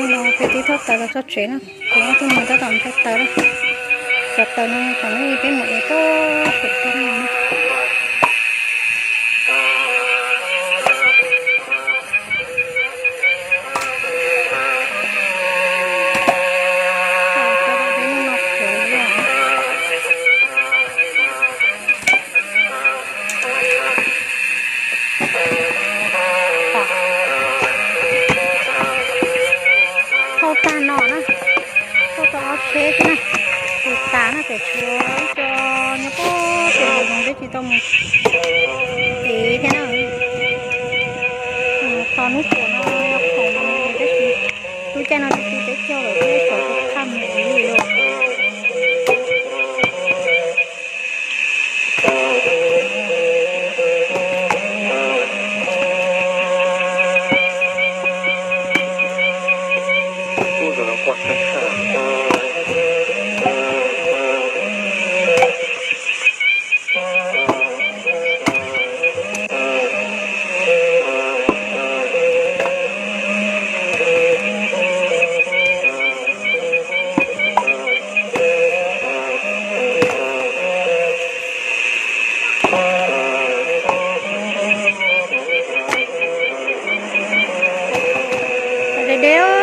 Peb twb thauj taws los txog tsev na, kuv ob tug nus tab tom nrhiav taws na. Cov taws no thaum ub peb mus ev tau saum roob no. Thauj tag no na, thauj tau ob tsheb xwb na, tus tas na, tseem tshuav ib co nyob puag pem hav zoov peb tsis tau mus ev thiab na. Tos hnub puas no khoom no tab sis lub caij no tsis tau peb caug lawm thiab, xyov puas tau mus ev li lauj. Deb deb